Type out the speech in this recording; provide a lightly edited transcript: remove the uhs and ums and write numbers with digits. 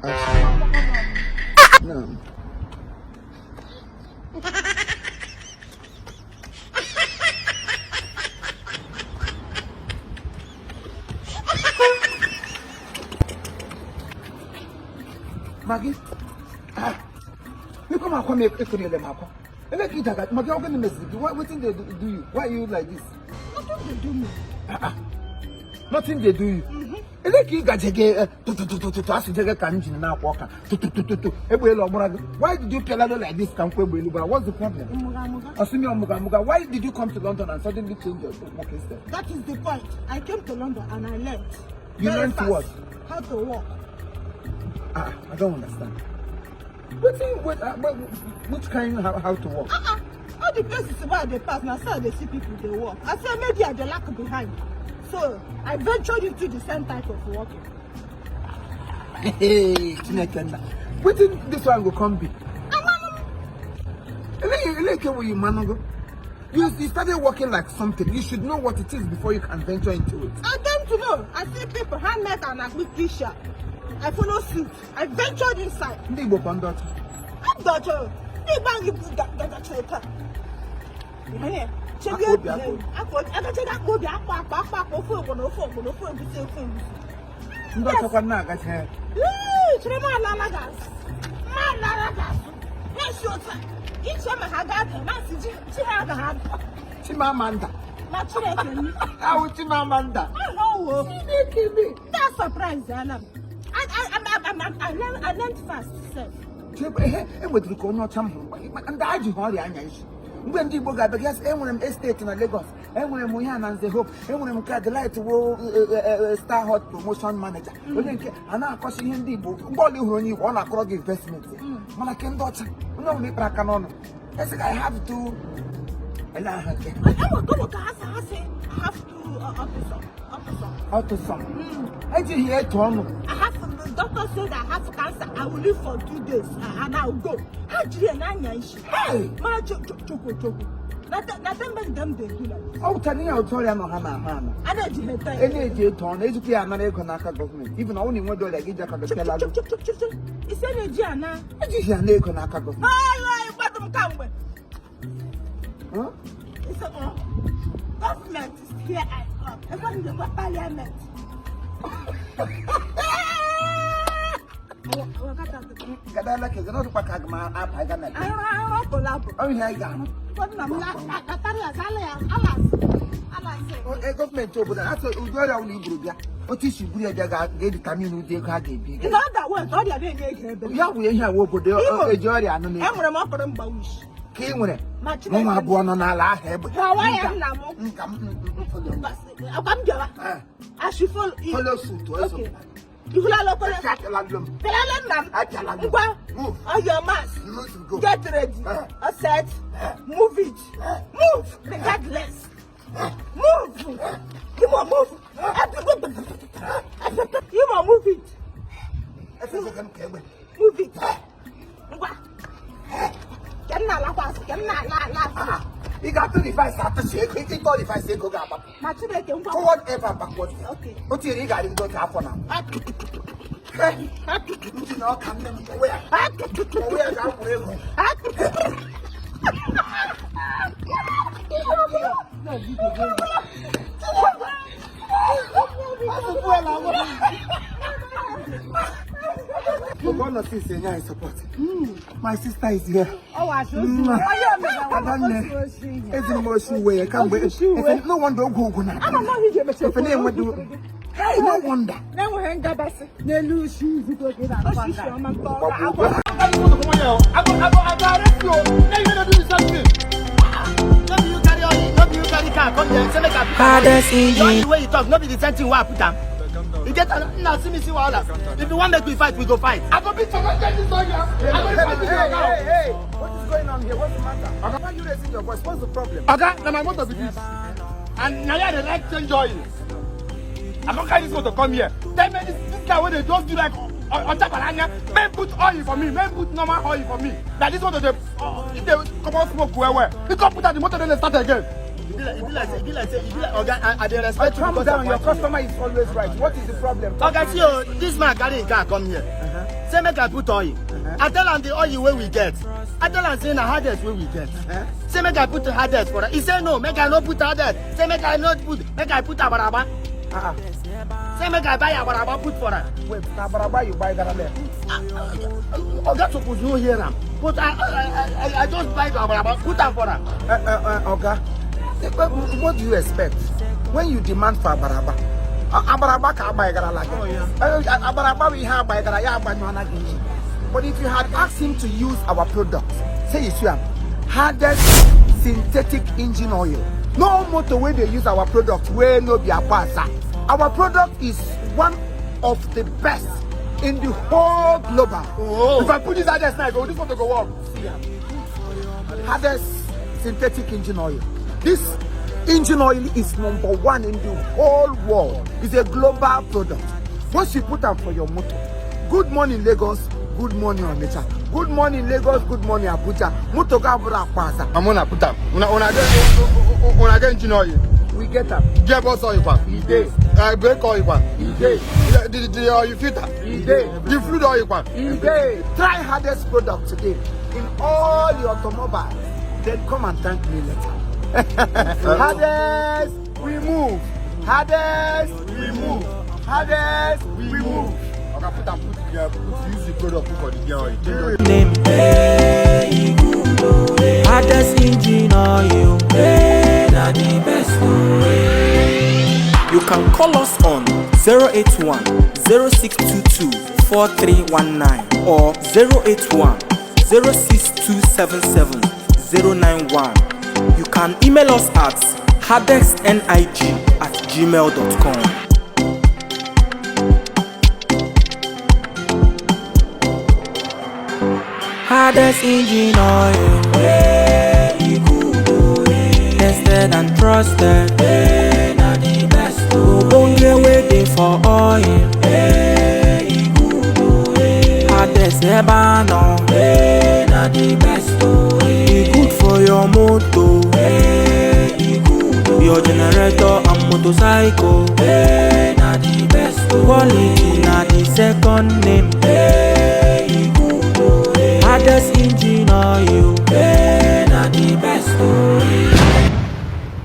Action. No. Maggie, ah, you come and come here, come akwa. Ele ki daga, Maggie, how can you mess with Wetin dey do you? Why you like this? Nothing dey do me. Ah, ah. Nothing dey do you. Ele ka ị gaje gị tụtụtụtụtụ asị jege ka engine na-akwa ọka tụtụtụtụtụ egbe elu ọgbara gị. Why did you pialado like this ka nkwa egbe elu gbara? What's the problem? Asumi ọmụga amụga. Why did you come to London and suddenly change your walking step? That is the point. I came to London and I learned. You Very learned fast. what? How to walk. Ah, I don't understand. Wetin wait, which kind how to walk? Uh-uh. All the places where I dey pass, na so I dey see people dey walk. I say maybe I dey lack behind. So I ventured into the same type of walking. Hey, Chineke nna. Wetin this one go come be? Ele ke wo you manogo? You started working like something. You should know what it is before you can venture into it. I came to know. I see people handmade and akpikisha. I follow suit. I ventured inside. Ndị Igbo kwa ndị ọcha. Abdọjọ. Ndị Igbo anyị bụ gagachara taa. Ihe chebi Akpa obi, obi akpa obi. agachaghị akpa obi akpa akpa akpa akpa ofe ogbono ofe ogbono ofe egusi ofe egusi. Ndị ọcha kwa na-agacha ya. Ee, chere m alala ga-azụ. M alala ga-azụ. Na-esi otu a. Iche ma ha ga-ada, masị chi ha agaghị ada. Chimamanda. Ma Chineke m. Ahụ Chimamanda. Ahụ wo. Chineke me. That surprise ala m. I learned fast sef. Chebe ihe enwetara ka onye ọcha m hụrụ maka ndị a ji ha ọrịa anya isi. Mgbe ndị Igbo ga-abịa gasị, enwere m estate na Lagos, enwere m ihe a na Nze Hope, enwere m nke Delight wo Star Hot promotion manager. Onye nke a na-akọsi ihe ndị Igbo, mgbe ọla ị hụrụ onye Igbo ọ na-akọrọ gị investment. Mana nke ndị ọcha, onye ọbụla ịkpara aka n'ọnụ esi ka I have to ele aha nke Enwere ka ha sị I have to officer officer. Ọtụsọ ejighị ya etu ọnụ. I have the doctor said I have cancer. I will live for 2 days and I will go. Ha jiri ya n'anya isi. Hey! Ma chokwu chokwu. Na them make them dey do like this. Ọ wụchara ihe otu ọrịa nọ ha n'ahụ anọ. A na-eji ha ete E na-eji etu ọnụ ejikwa ya anara ego n'aka gọọmenti, even ọ bụrụ na ị nweghị ọrịa gị ji aka gị pịalalụ. Chuk chuk chuk chuk chuk. Isi na-eji ana. Ejighị ya na ego n'aka gọọmenti. Ayo ayo gbadụ m kamgbe. Huh? Isi gọọmenti is here I come. Ebe m ga-ekwe parliament. Gadala ka ọ dịkwa ka aga m aba ga na Arụ arụ ọkụlabụ. ọ ihe anyị ga-arụ. Nna m latara ya ala ya alasị alasị. Gọọmenti obodo a sị ụdị ọrịa ọbụla i buru bịa, otu isi buru ya bịa ga-edetermine ụdị ego a ga-ebi gị. In other words, ọrịa na-enye ego ebe. Ya bụ ihe awa obodo Imo. eji ọrịa anụ na Enwere m ọkpọrọ mgbawa isi. ka ị nwere Ma Chineke nwa abụọ nọ n'ala ahụ egbe. Gawa ya nna m. Nka m follow. Akwa m bịawa. Eh, I should follow. Follow suit, also. Okay. Ihulala okolo. Achatala m. Pelala nna m. Achala m. Ngwa. Move. On your mask. Move, go. Get ready. Eh. All set. Move it. Move. Regardless. Move. You must move. You must move it. Efezega m ka egbe. Move it. Ngwa. Ka m na-alakwa azụ, ka m na-ala ala azụ. Ah, ị ga-atụ reverse atụchi ego, ị tụọ reverse ego ga-agbapụ. Ma Chineke ngwa. Forward ever, backward never. Okay. O tinyere ị ga-arịgide otu afọ na ndị na ọka nne m onwe ya onwe ya ga-akwụrụ ego. Ogo since enye anyị support. My sister is here. Adanne, ezi m oshi uwe ya kamgbe. Efe, no wonder ogwu ogwu na. Efe na-enwedu. Hey, no wonder. Na-enweghị ngabasị n'elu ushi osisi ọma nke ọrụ akwa. I go arrest you. Now you gonna do the same thing. No be you carry oil, no be you carry car come here, say make I put am. Baddest The engine. oil wey you talk, no be the same thing wey I put am. You get am? Nna see me see wahala. If you wan make we fight, we go fight. I go beat you. I go this oil. I go fight this Hey, oil. hey, hey. What is going on here? What's the matter? Why are you raising your voice? What's the problem? Oga, na my motor be this. And na here they like change oil. I come carry this motor come here. Tell me this guy wey dey just do like Ojabalanya, make put oil for me, make put normal oil for me. Na this motor dey, if dey comot smoke well well. He come put am, the motor don dey start again. E be like, e be like, e be like, say, e be like, Oga, I dey respect you Calm because down, of your one thing. customer is always right. What is the problem? Oga, see o, this man carry him car come here. Say make I put oil. I tell am the oil wey we get. I tell am say na hardest wey we get. Say make I put hardest for am. He say no, make I no put hardest. Say make I not put, make I put abaraba. Uh-uh. Say make I buy abaraba put for am. Wait, na abaraba you buy that there. Oga suppose no hear am. But I just buy the abaraba, put am for am. Oga, what do you expect when you demand for abaraba? Abaraba ka agbaghara gị. Oh, yeah. Abaraba bụ ihe agbaghara ya agbanyụọna gị ihe. But if you had asked him to use our product, say you see am, hardest synthetic engine oil. No motor wey dey use our product wey no be akwa. Our product is one of the best in the whole global. Oh. If I put this hardest now, go this motor go work. Hardest synthetic engine oil. This engine oil is number one in the whole world. It's a global product. Once you put am for your motor, good morning Lagos, good morning Onitsha, good morning Lagos, good morning Abuja. Motor ga abụrụ akwa asa. I'm gonna put am. Una get engine oil. We get am. Gearbox oil kwa. E dey. Brake oil kwa. E dey. The oil filter. E dey. The fluid oil kwa. E dey. Try hardest product today in all your automobiles. Then come and thank me later. Hardest, we move. Hardest, we move. Hardest, we move. Oga put am put gear put use the product put for the gear oil. Change oil. Name hey, good oh, hey. Hardest engine oil, hey, na the best oh, hey. You can call us on 081 0622 4319 or 081 06277 091. You can email us at hardestnig@gmail.com. Hardest engine oil, hey, e good oh, hey. Tested and trusted, hey, na the best oh. Ogbonge wey dey for oil, hey, e good oh, hey. Hardest ebe a nọ, hey, na the best oh, hey. E good for your motor, hey, e good oh. Your generator and motorcycle, hey, na the best oh. Quality na the second name, hey, e good oh, hey. Hardest engine oil, hey, na the best oh.